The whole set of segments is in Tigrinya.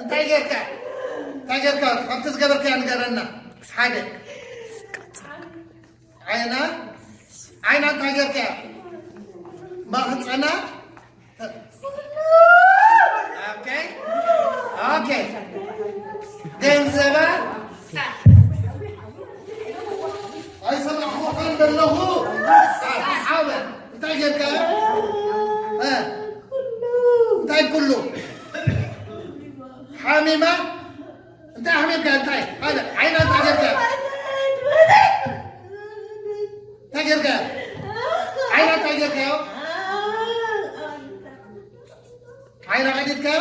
እንታይ ጌርካ? እንታይ ጌርካ? ካብቲ ዝገበርካያ ንገረና። ሓደ ዓይና ዓይና እንታይ ጌርካ? ማህፀና። ኦኬ ኦኬ። ገንዘባ ኣይሰማዕኹኻን ዘለኹ። ሓበ እንታይ ጌርካ? እንታይ ኩሉ ሓሚማ እንታይ ኣሕሚምካ? እንታይ ሓደ ዓይና እንታይ ጌርካ? እንታይ ጌርካ? ዓይና እንታይ ጌርካዮ? ዓይና ቀዲድካዮ?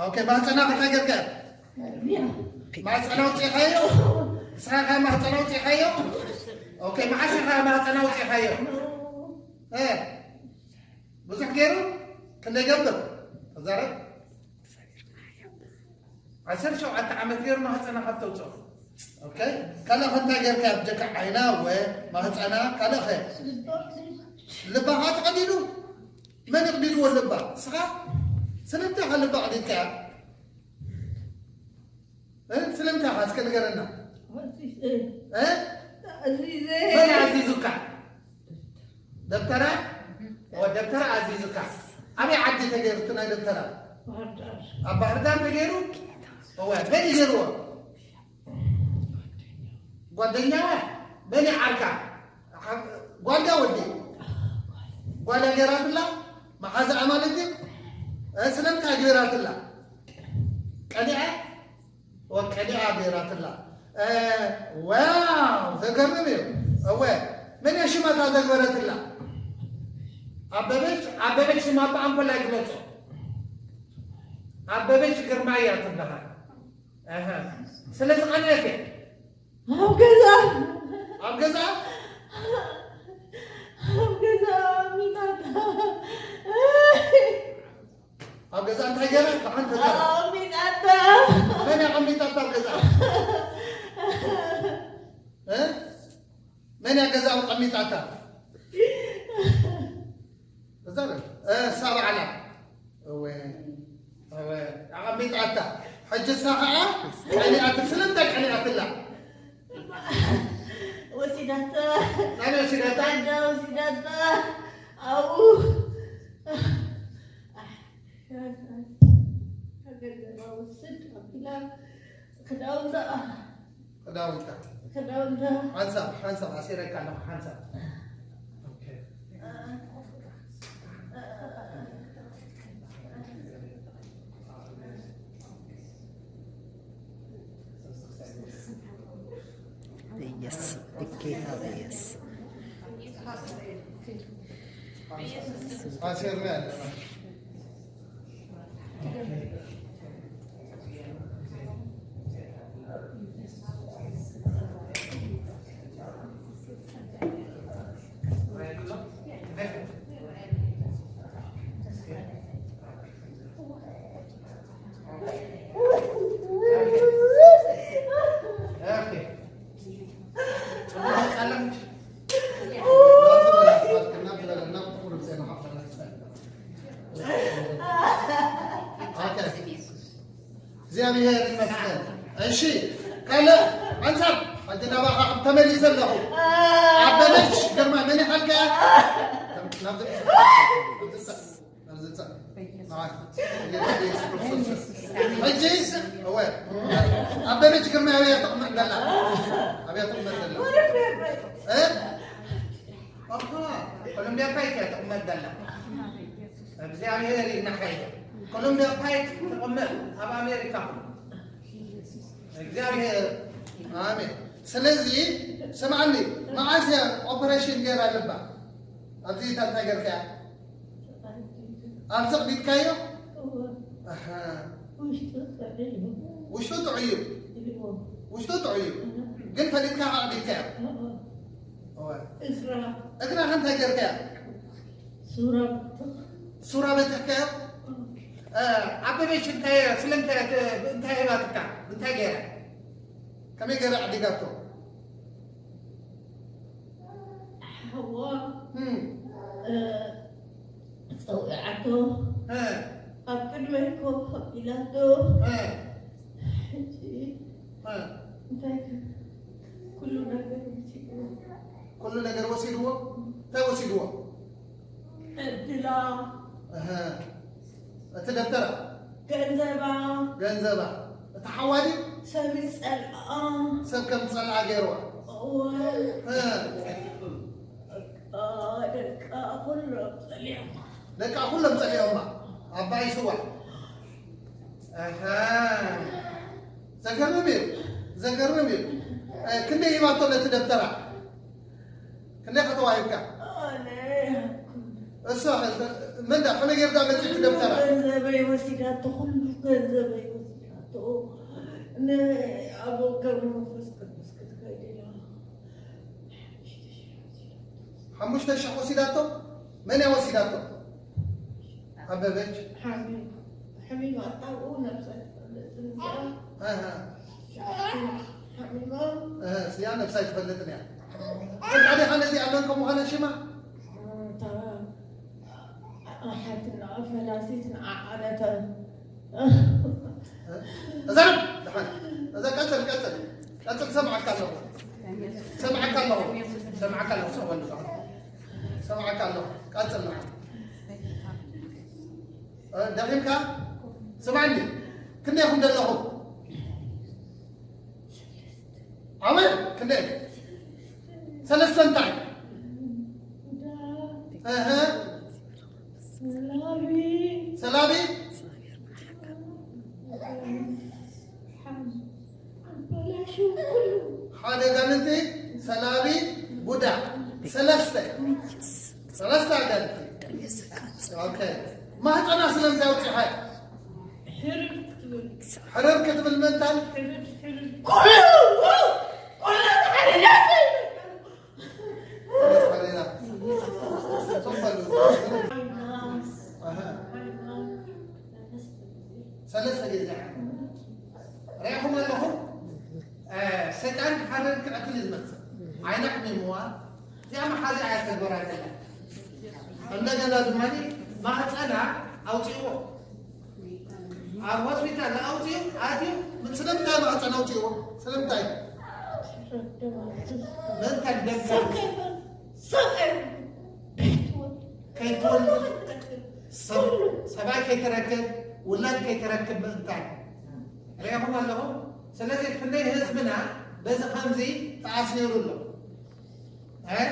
ኦኬ ማህፀና እንታይ ጌርካ? ማህፀና ውፅኢኻዮ? ንስኻ ማህፀና ውፅኢኻዮ? ኦኬ መዓስ ኢኻ ማህፀና ውፅኢኻዮ? እ ብዙሕ ገይሩ ክንደይ ገብር? ተዛረብ። ዓሰርተ ሸውዓተ ዓመት ገይሩ ማህፀና ካብ ተውፅኦ። ኦኬ ካልእ ከ እንታይ ጌርካ? ብጀካ ዓይና ወ ማህፀና ካልእ ከ? ልባ ኸ ተቐዲዱ? መን ይቕዲድዎ ልባ? ስኻ? ስለምንታይ ኸ ልባ ቐዲድካያ? እ? ስለምንታይ ኸ እስከ ንገረና። እ? መን ኣዚዙካ? ደብተራ? ኦ ደብተራ ኣዚዙካ። ኣበይ ዓዲ ተገይሩ እቲ ናይ ደብተራ? ኣብ ባህርዳር ተገይሩ? እወ መን እዩ ገይርዎ? ጓደኛዋ? መን እዩ ዓርካ? ጓል ድያ ወዲ? ጓል ገይራትላ? መሓዛኣ ማለት እዩ? እ፣ ስለምንታይ ገይራትላ? ቀኒኣ? ወቀሊኣ ገይራትላ። እ፣ ዋው ዘገርም እዩ። እወ መን እያ ሽማታ ዘግበረትላ? ኣበበች ኣበበች ሽማ ኣባ ኣንኮላይ ግለጾ። ኣበበች ግርማ እያ ትበሃል። ኣሃ ስለዚ ቀንዐት እየ። ኣብ ገዛ ኣብ ገዛ ኣብ ገዛ ሚጣጣ ኣብ ገዛ እንታይ ገይራ? ብሓንቲ ገይራ። ኣቐሚጣታ። መን ኣቐሚጣታ ኣብ ገዛ? እ? መን እያ ገዛ ኣቐሚጣታ? እዛ ዶ? እ፣ እሳ ባዕላ። እወ፣ እወ፣ ኣቐሚጣታ። ሕጂ እሳ ኸዓ ቀኒኣት-፣ ስለምንታይ ቀኒኣትላ? ወሲዳታ። ናበይ ወሲዳታ? ኣዳ ወሲዳታ። ኣብኡ። ገንዘባ ውስድ ኣቢላ ክዳውንታ ክዳውንታ ክዳውንታ ሓንሳብ ሓንሳብ ኣሲረካ ኣለኹ ሓንሳብ። በኢየሱስ በጌታ በኢየሱስ ኣሲርና ኣለና። እግዚኣብሔር ይመስገን። እሺ፣ ካልእ ሓንሳብ ሓንቲ ናባኻ ተመሊሰ ኣለኹ። ኣበበች ግርማ መን ይሓልካ? ናብዚ ናብዚ ሕጂ እወ፣ ኣበበች ግርማ ኣብያ ትቕመጥ ዘላ? ኣብያ ትቕመጥ ዘላ? እ? ኣኻ፣ ኮሎምብያ ፓይክ እያ ትቕመጥ ዘላ። እግዚኣብሔር እዩ እናሓየ። ኮሎምብያ ፓይክ ትቕመጥ ኣብ ኣሜሪካ። እግዚኣብሔር፣ ኣሜን። ስለዚ ስምዓኒ፣ መዓስ እያ ኦፐሬሽን ገይራ ልባ? ኣብዚ እንታይ እንታይ ገርካያ? ኣብዚ ኣቕሚጥካዮ? ኣሃ። ውሽጡ ጥዑይ እዩ። ውሽጡ ጥዑይ እዩ። ኢልዎ። ውሽጡ ጥዑይ እዩ። እህ። ግን ፈሊጥካ ኣቕሚጥካዮ? እህ። እወ። እግራ። እግራ ከ እንታይ ገርካያ? ሱራ በተኽ። ሱራ በተኽካዮ? እህ። እ፣ ኣበበች እንታይ፣ ስለምንታይ፣ እንታይ ሂባትካ? እንታይ ገይራ? ከመይ ገይራ ዓዲጋቶ? ሓዋ፣ እም። እ፣ ጸዊዓቶ። እ። ኣብ ቅድመይ ኮፍ ኢላቶ። ሕጂ እንታይ ኩሉ ነገር ወሲድዎ። ኩሉ ነገር ወሲድዎ? እንታይ ወሲድዎ? ዕድላ። እቲ ደብተራ? ገንዘባ። ገንዘባ። እቲ ሓዋዲ? ሰብ ይጸልኣ። ሰብ ከም ዝጸልኣ ገይርዋ። እወ። ደቃ ኩሎም ጸሊኦም። ደቃ ኩሎም ጸሊኦማ። ኣባይ ስዋ። ኣሃ። ዘገርም እዩ። ዘገርም እዩ። ክንደይ ሂባቶ ነቲ ደብተራ? ክንደይ ከተዋሂብካ? ኣነ እሳ መን ዳ ከመይ ጌርካ መጺእቲ ደብተራ? ገንዘበይ ወሲዳቶ፣ ኩሉ ገንዘበይ ወሲዳቶ። ንኣቦ ገብረ መንፈስ ቅዱስ ክትከይድ ኢላ። ሓሙሽተ ሽሕ ወሲዳቶ? መን እያ ወሲዳቶ? ኣበበች። ሓሚም-፣ ሓሚማ ኣጣብኡ ነብሳ ትፈልጥን እዚኣ። ኣሃ። ሓሚማ። ኣሃ፣ እዚኣ ነብሳ ኣይትፈልጥን እያ። እንታይ ዲኻ ነዚኣ መን ከም ምዃና ሽማ? እታ ሓትና ፈላሲት ንዓዓለተ። እዛ ደሓን፣ እዛ ቀጽል፣ ቀጽል፣ ቀጽል፣ ሰምዓካ ኣለኹ። ሰምዓካ ኣለኹ። ሰምዓካ ኣለኹ። ሰምዓካ ኣለኹ። ሰምዓካ ኣለኹ። ቀጽል ደሓን። ደኺምካ? ስማዕኒ። ክንደይ ኢኹም ዘለኹም? ኣበይ? ክንደይ? ሰለስተ እንታይ? እህ። ሰላቢ። ሓደ ኣጋንንቲ፣ ሰላቢ፣ ቡዳ። ሰለስተ። ሰለስተ ኣጋንንቲ። ኦኬ። ማህፀና ስለምንታይ ኣውፂኻ? ሕርር ክትብል። ሕርር ክትብል ምእንታን? ሕርር፣ ሕርር። ሰለስተ ግዜ ርኢኹም ኣለኹም። ሰይጣን ክሓርር ክቐትል እዩ ዝመፅእ። ዓይና ኣሕሚምዋ። እዚኣ መሓዚ እያ ተግበራ ዘላ። እንደገና ድማ ማህፀና ኣውፅእዎ። ኣብ ሆስፒታል ኣውፅኡ ኣትዩ። ስለምንታይ ማህፀን ኣውፅእዎ? ስለምንታይ? ምእንታን ደም ከይትወልድ፣ ሰብ-፣ ሰብኣይ ከይትረክብ፣ ውላድ ከይትረክብ ምእንታን። ሪኢኹም ኣለኹም። ስለዚ ክንደይ ህዝብና በዚ ከምዚ ተኣሲሩ ኣሎ። እ?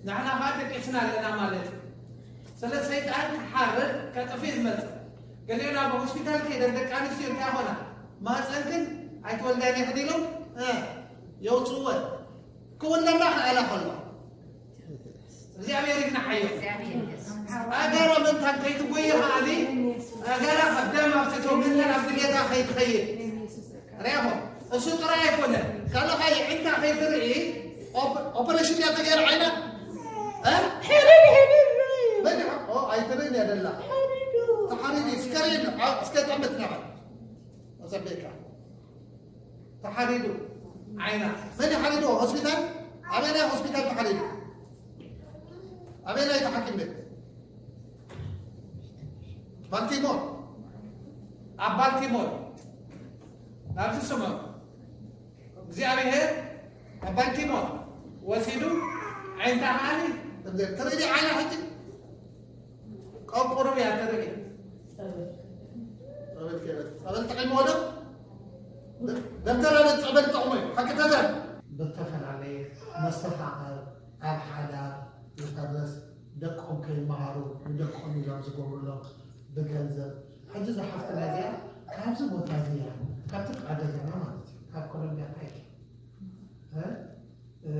ንሕና ኸዓ ደቂስና ኣለና ማለት እዩ። ስለ ሰይጣን ክሓርድ ከጥፍእ ዝመጽእ። ገሊኡ ናብ ሆስፒታል ከይደን ደቂ ኣንስትዮ እንታይ ኾና? ማህፀንክን ኣይትወልዳን ኢኽን ኢሎም፣ እ፣ የውፅወን። ክውለዳ ኸኣላ ከሎ። እግዚኣብሔር ይግናሓዮ። ኣጋራ ምእንታን ከይትጎይ ኸኣሊ፣ ኣጋራ ኣብ ደም ኣፍሲሶ ምእንታን ኣብ ድሌታ ከይትኸይድ። ሪኢኹም? እሱ ጥራይ ኣይኮነን። ካልእ ኸዓ የዒንታ ከይትርኢ ኦፕ-፣ ኦፐሬሽን እያ ተገይራ ዓይና። እ? ሕርድ፣ ሕርድ። መን ይሓ-፣ ኦ፣ ኣይትርእን እያ ደላ። ሕርዱ። ተሓሪዱ፣ ስከሪን፣ ኣ-፣ እስከ ጠምት ነበር። ኣጸበይካ። ተሓሪዱ። ዓይና። መን ይሓሪዱ? ሆስፒታል? ኣበየናይ ሆስፒታል ተሓሪዱ? ኣበየናይ እቲ ሓኪም ቤት? ባልቲሞር። ኣብ ባልቲሞር። ናብዚ ስሙ። እግዚኣብሔር ኣብ ባልቲሞር ወሲዱ ዓይንታ ከዓኒ ትርኢ ዓይና ሕጂ ቆብ ቁሩብ እያ ትርኢ። ጸበል ከይበል-፣ ጸበል ጥዒምዎ ዶ? ደ-፣ ደብተራ ዶ ጸበል ጥቕሙ እዩ? ሓቂ ተዛረብ። ብዝተፈላለየ መስተፋቕር፣ ኣብ ሓዳር፣ ወታደርስ ደቆም ከይመሃሩ ንደቆም ኢሎም ዝገብሩሎም ብገንዘብ። ሕጂ እዛ ሓፍትና እዚኣ ካብዚ ቦታ እዚ እያ፣ ካብቲ ቃደገና ማለት እዩ፣ ካብ ኮሎምቢያ እንታይ እ፣ እ፣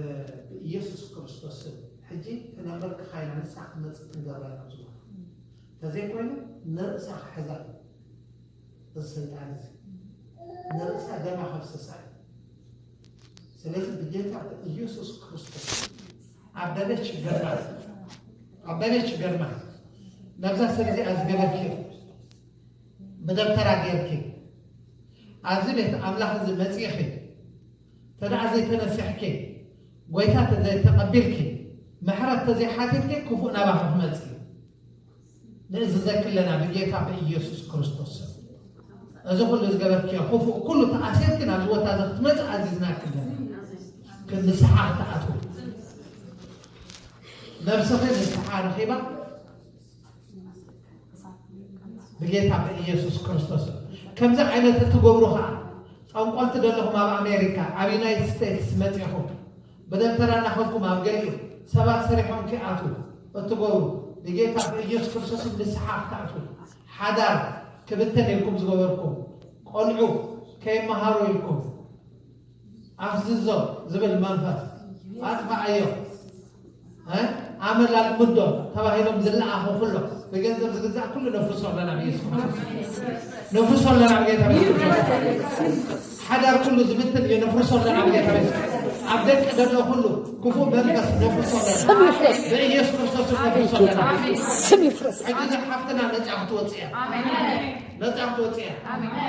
ብኢየሱስ ክርስቶስ ስም ሕጂ ክነምልክኻ ኢና፣ ንሳ ክትመጽእ ክንገብራ ኢና ኣብዚ ቦታ። እንተዘይኮይኑ ንርእሳ ክሕዛ እዩ እዚ ሰይጣን እዚ። ንርእሳ ደማ ከፍስሳ እዩ። ስለዚ ብጌታ ብኢየሱስ ክርስቶስ ኣብ በቤት ሽገርማ፣ ኣብ በቤት ሽገርማ ነብዛ ሰብ እዚኣ ዝገበርክዮ ብደብተራ ጌርኪ ኣብዚ ቤት ኣምላኽ እዚ መጺእኺ፣ ተደኣ ዘይተነስሕኪ፣ ጎይታ ተዘይተቐቢልኪ፣ ምሕረት ተዘይሓቲትኪ፣ ክፉእ ናባኺ ክመጽእ እዩ። ንእዝዘኪ ኣለና ብጌታ ብኢየሱስ ክርስቶስ ስም። እዚ ኩሉ ዝገበርክዮ ክፉእ ኩሉ ተኣሲርኪ ናብዚ ቦታ እዚ ክትመጽእ ኣዚዝናኪ ኣለና። ክንስሓ ክትኣትዊ ነብስኺ ንስሓ ረኺባ ብጌታ ብኢየሱስ ክርስቶስ። ከምዚ ዓይነት እትገብሩ ኸዓ ጠንቆልቲ ዘለኹም ኣብ ኣሜሪካ ኣብ ዩናይትድ ስቴትስ መጺኹም ብደብተራ እናኸድኩም ኣብ ገሊኡ ሰባት ሰሪሖም ክኣትዉ እትገብሩ ብጌታ ብኢየሱስ ክርስቶስ ንስሓ ክትኣትዉ ሓዳር ክብተን ኢልኩም ዝገበርኩም ቆልዑ ከይመሃሩ ኢልኩም ኣፍዝዞ ዝብል መንፈስ ኣጥፋኣዮ። ኣመላል ምዶ ተባሂሎም ዝለኣኹ ኩሎ ብገንዘብ ዝግዛእ ኩሉ ነፍርሶ ኣለና ብኢየሱስ ክርስቶስ። ነፍርሶ ኣለና ብጌታ ብኢየሱስ። ሓዳር ኩሉ ዝብትን እዩ ነፍርሶ ኣለና ብጌታ ብኢየሱስ። ኣብ ደቂ ዘሎ ኩሉ ክፉእ መንፈስ ነፍርሶ ኣለና ብኢየሱስ ክርስቶስ ነፍርሶ ኣለና። ሕጂ ዝሓፍትና ነጻ ክትወጽእ እያ። ነጻ ክትወጽእ እያ።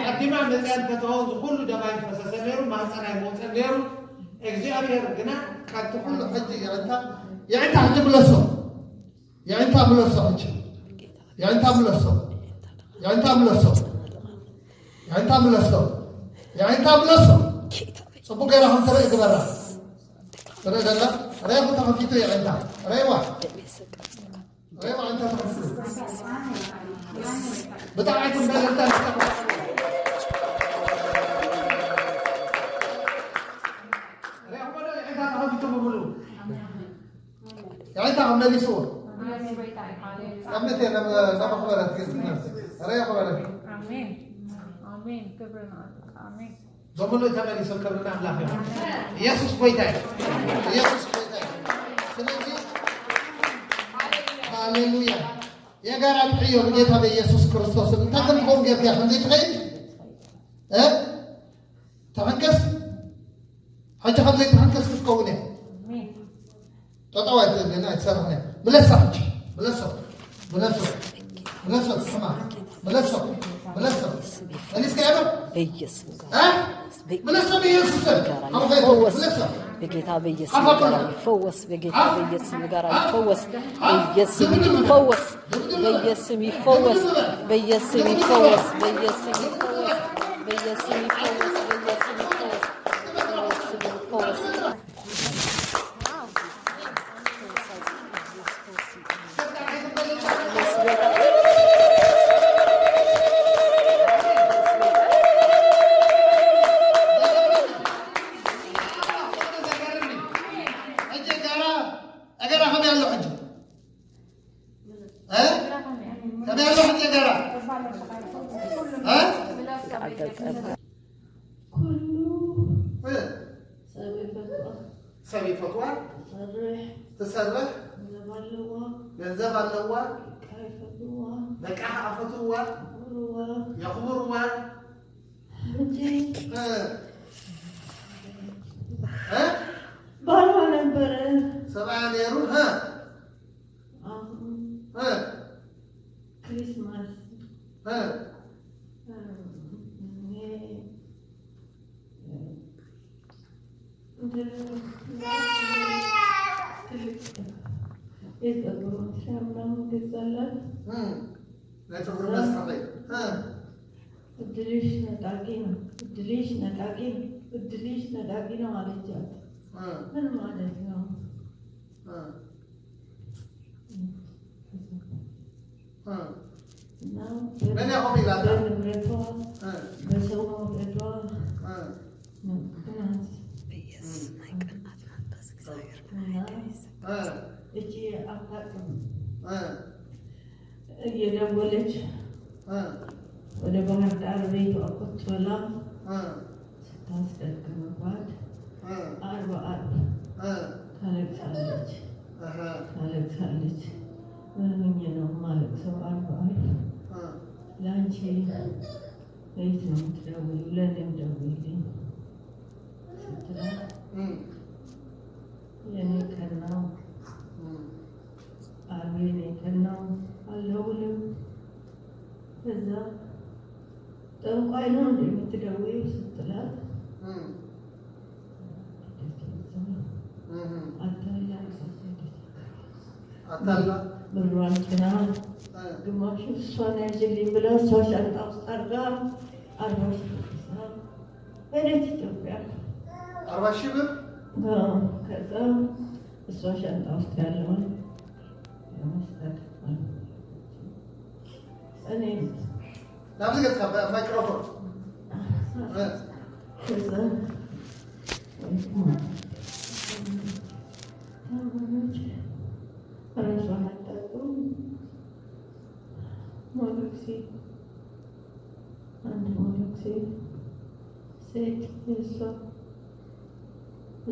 ቀዲማ መጽያን ፈተዋውን ዝኩሉ ደማይ ፈሰሰ ነይሩ ማህፀናይ መውፅእ ነይሩ እግዚኣብሔር ግና ካብቲ ኩሉ ሕጂ የዕንታ የዕንታ ሕጂ ምለሶ የዕንታ ምለሶ ሕጂ የዕንታ ምለሶ የዕንታ ምለሶ የዕንታ ምለሶ የዕንታ ምለሶ ጽቡቅ ገይራ ከም ትርኢ ግበራ ትርኢ ደላ ሬኹ ተኸፊቱ የዕንታ ሬዋ ሬዋ ዕንታ ተኸፊቱ ብጣዕሚ ትንበለልታ ያይታ መሊሱ ቀምት የመክበረት ግን ረያ ክበረት በሙሉ ተመሊሱ ክብርና ኣምላኽ ይኹን። ኢየሱስ ጎይታ እዩ። ኢየሱስ ጎይታ እዩ። ስለዚህ ሃሌሉያ የጋራ ትሕዮ ብጌታ በኢየሱስ ክርስቶስ እንታይ ከምትኸውን ጌርካ ከምዘይትኸይድ ተመንከስ። ሕጂ ከም ዘይትሕንከስ ክትከውን እየ። ጠጠው ኣይትብልን ኣይትሰርሕን እየ። ምለሳ ሕጂ ምለሶ ምለሶ ምለሶ ስማ ምለሶ ምለሶ መሊስካ ያለው በኢየሱስ እ? ምለሶ በኢየሱስ ስም። ጋራ አሁን ይፈወስ ምለሶ በጌታ በኢየሱስ አፋ ጋራ ብሎ። ይፈወስ በጌታ በኢየሱስ ጋራ ይፈወስ በኢየሱስ ይፈወስ በኢየሱስ ይፈወስ በኢየሱስ ይፈወስ በኢየሱስ ይፈወስ በኢየሱስ ይፈወስ በኢየሱስ ይፈወስ በኢየሱስ ይፈወስ። ኩሉ ሰብ ይፈትዋ። ሰብ ይፈትዋ። ትሰርሕ። ትሰርሕ። ገንዘብ ኣለዋ። ገንዘብ ኣለዋ። ደቃ ይፈትዋ። ደቃ ከዓ ፈትዋ። የኽብርዋ። የኽብርዋ። ሕጂ እ። እ? ባልዋ ነበረ። ሰብኣያ ነይሩ። እ። ክሪስማስ የጸጉር መስሪያ ምናምን ገዛላት። ናይ ጸጉር መስርሒ። እድልሽ ነጣቂ ነው፣ እድልሽ ነጣቂ ነው፣ እድልሽ ነጣቂ ነው አለቻት። ምን ማለት ነው? እና በንብረቷ በሰው መውደዷ ምክንያት እና እቺ አታውቅም እየደወለች ወደ ባህር ዳር ቤቷ ቁጭ ብላ ስታስቀድምባት አርብ አርብ ታለቅሳለች ታለቅሳለች። ምን ሆኜ ነው የማለቅሰው? አርብ አርብ ለአንቺ ለየት ነው የምትደውይው፣ ለእኔም ደውይልኝ ስትላት የኔ ቀን ነው አርብ የኔ ቀን ነው አልደውልም። ከዛ ጠንቋይ ነው እንደ የምትደውይው ስትላት አታላ አታላ ብር ኣምፂና፣ ግማሹ እሷ ናይ ጅሊ ብላ እሷ ሻንጣ ውስጥ ኣርጋ ኣርባ ሺህ ብር ሒዛ ሄደት ኢትዮጵያ። ኣርባ ሺህ ብር ከዛ እሷ ሻንጣ ውስጥ ያለውን ለመስጠት እኔ ናብዚ ገጽካ ማይክሮፎን ከዛ ራሷን አታውቅም። ሞለክሲ አንድ ሞለክሲ ሴት የእሷ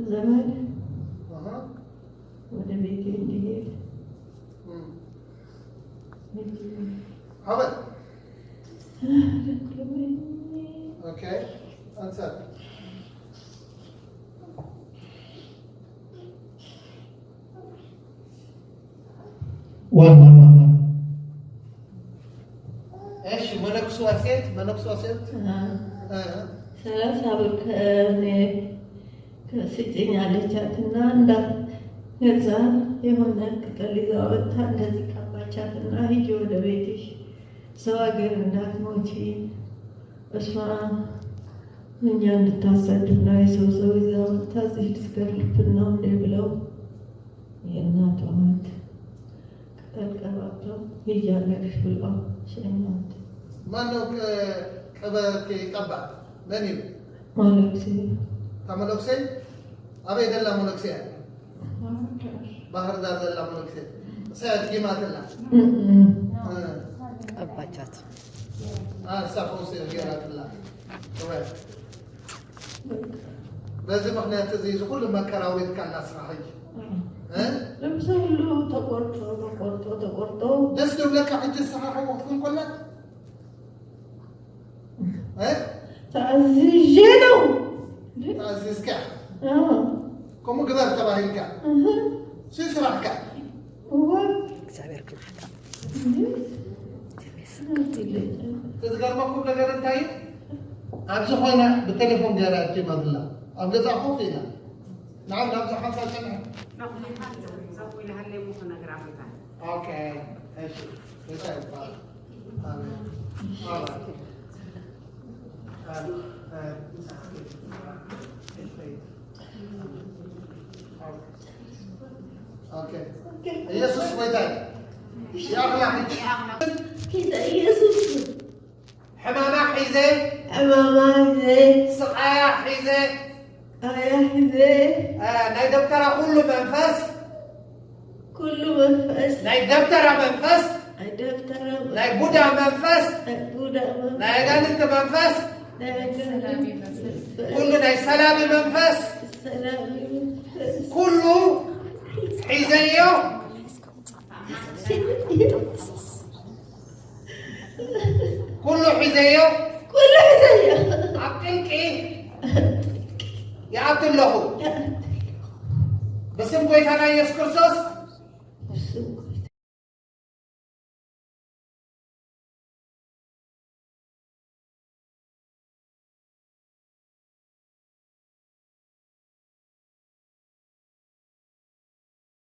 ዘመድ ወደ ቤቴ እንዲሄድ ሀበል ለመኝ። ኦኬ አንተ ዋን ዋን ዋን ዋን እሺ መነኩስዋ ሴት መነኩስዋ ሴት ሰላሳ ብር ከእኔ ከስጭኝ አለቻትና እንዳ ገዛ የሆነ ቅጠል ይዛ ወጥታ እንደዚህ ቀባቻትና ሂጂ ወደ ቤትሽ ሰው ሀገር እንዳትሞቺ እሷ እኛ እንድታሰድብ ነው የሰው ሰው ይዛ ወጥታ እዚህ ልትገድልብን ነው እንዴ ብለው የእናቷ ሞት ቅጠል ቀባብተው ሂጂ ሀገርሽ ብለው ሸኛት። ማነው ቀበቴ ቀባ መን እዩ? መነኩሴ እታ መነኩሴ ኣበይ ዘላ መነኩሴ እያ? ባህር ዳር ዘላ መነኩሴ እሳ እያ ድጊማትላ። ቀባቻት። እሳ ፈውሲ ገይራትላ። በዚ ምክንያት እዚ እዚ ኩሉ መከራ ውሪድካ እናስራሕይ ልብሰ ሁሉ ተቆርጦ ተቆርጦ ተቆርጦ ደስ ዝብለካ ሕጂ ዝሰሓሐ ክትኮን ኮላ ተኣዝዤ ነው። ተኣዚዝካ አዎ፣ ከምኡ ግበር ተባሂልካ እህ፣ ሲ ስራሕካ እወ፣ እግዚኣብሔር ክብርካ እንዴት? እንዴት ይለኛል? እቲ ዝገርመኩም ነገር እንታይ እዩ? ኣብዚ ኮይና ብቴሌፎን ገይራ እትመብላ ኣብ ገዛ ኮፍ ኢላ ንዓብ ናብዚ ሓንሳ ጨንሐ ናኹሊኻ ዘው ኢልሃለይ እሞ ክነግራ ቦታ ኦኬ እሺ እንታይ ይባላል? ኣሜን። ኦራይት። ኦኬ። ኢየሱስ ጎይታ እዩ። ይኣኽላ ሕጂ። ጌታ ኢየሱስ ሕማማ ሒዘ፣ ሕማማ ሒዘ ስቓያ ሒዘ፣ ኣያ ሒዘ እ፣ ናይ ደብተራ ኩሉ መንፈስ፣ ኩሉ መንፈስ ናይ ደብተራ መንፈስ፣ ናይ ደብተራ ናይ ቡዳ መንፈስ፣ ናይ ቡዳ መንፈስ ናይ ኣጋንንቲ መንፈስ፣ ናይ ኣጋንንቲ መንፈስ ኩሉ ናይ ሰላቢ መንፈስ፣ ሰላቢ መንፈስ ኩሉ ሒዘዮ፣ ኩሉ ሒዘዮ፣ ኩሉ ሒዘዮ ኣብ ጥልቂ ይኣቱ ኣለኹ። ብስም ጎይታና ኢየሱስ ክርስቶስ